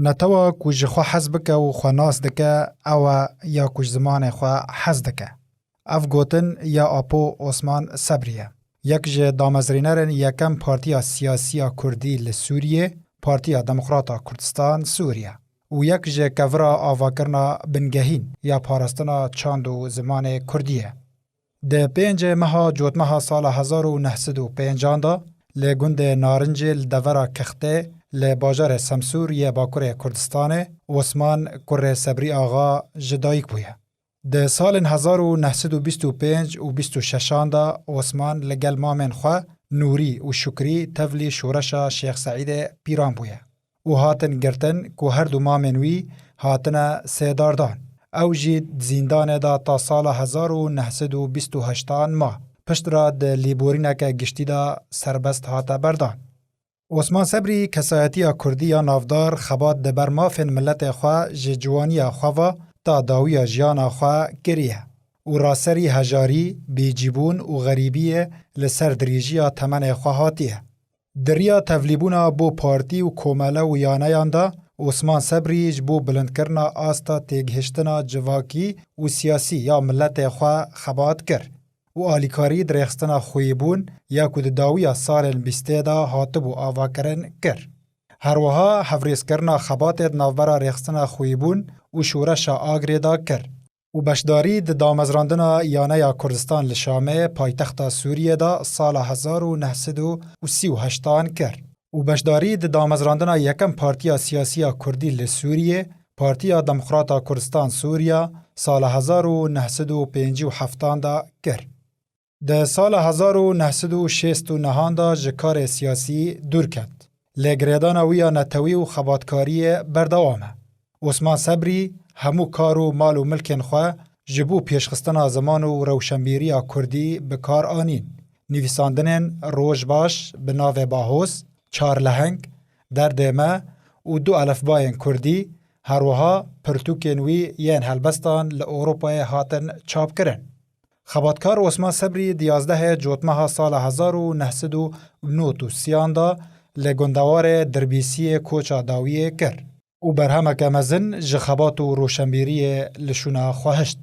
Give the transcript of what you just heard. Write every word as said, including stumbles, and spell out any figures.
Netewa ku ji xwe hez bike û xwe nas dike, ew e ya ku ji zimanê xwe hez dike. Ev gotin ya Apo Osman Sebrî ye. Yek ji damezrînerên yekem Partiya Siyasî ya Kurdî li Sûriyê, Partiya Demokrata Kurdistan Sûriye, û yek ji kevira avakirina bingehîn ya parastina çand û zimanê Kurdî ye. Di pêncê meha Cotmeha sala hezar û neh sed û pêncan de li gundê Narincê li devera Kextê li bajarê Semsûr yê Bakurê Kurdistanê Osman kurê Sebrî Axa ji dayik bûye. Di salên hezar û neh sed û bîst û pênc û bîst û şeşan de Osman li gel mamên xwe Nûrî û Şukrî tevlî şoreşa Şêx Seîdê Pîran bûye û hatin girtin ku her du mamên wî hatine sêdardan. Ew jî di zîndanê de ta sala hezar û neh sed û bîst û heştan ma. Piştre di lêborîneke giştî de serbest hate berdan. Osman Sebrî kesayetiya kurdî ya navdar xebat di ber mafên miletê xwe ji ciwaniya xwe ve ta dawiya jiyana xwe kiriye û raserî hejarî, bêcîbûn û xerîbiyê li ser dirêjiya temenê xwe hatiye. Di riya tevlîbûna bo partî û komele û yaneyan de Osman Sebrî ji bo bilindkirina asta têgihiştina civakî û siyasî ya miletê xwe xebat kir û alîkarî di rêxistina xweyîbûn ya ku di dawiya salên bîstê de hatibû avakirin kir. Her wiha hevrêzkirina xebatê di navbera rêxistina xweyîbûn û şoreşa Agrê de kir û beşdarî di damezrandina Yaneya Kurdistan li Şamê, paytexta Sûriyê de sala hezar û neh sed û sî û heştan kir û beşdarî di damezrandina yekem Partiya Siyasî ya Kurdî li Sûriyê, Partiya Demokrata Kurdistan Sûriya, sala hezar û neh sed û pêncî û heftan de kir. Di sala hezar û neh sed û şêst û nehan de ji karê siyasî dûr ket. Lê girêdana wî ya netewî û xebatkariyê berdewam e. Osman Sebrî hemû kar û mal û milkên xwe ji bo pêşxistina ziman û rewşenbîriya kurdî bi kar anîn. Nivîsandinên Roj Baş bi navê Bahoz, Çar Leheng, Derdê Me û Du Elefbayên Kurdî, her wiha pirtûkên wî yên helbestan li Ewropayê hatin çapkirin. Xebatkar Osman Sebrî di yazdehê Cotmeha sala hezar û neh sed û nod û sêyan de li gundewarê Dirbîsiyê koça dawiyê kir û berhemeke mezin ji xebat û roşenbîriyê li şûna xwe hişt.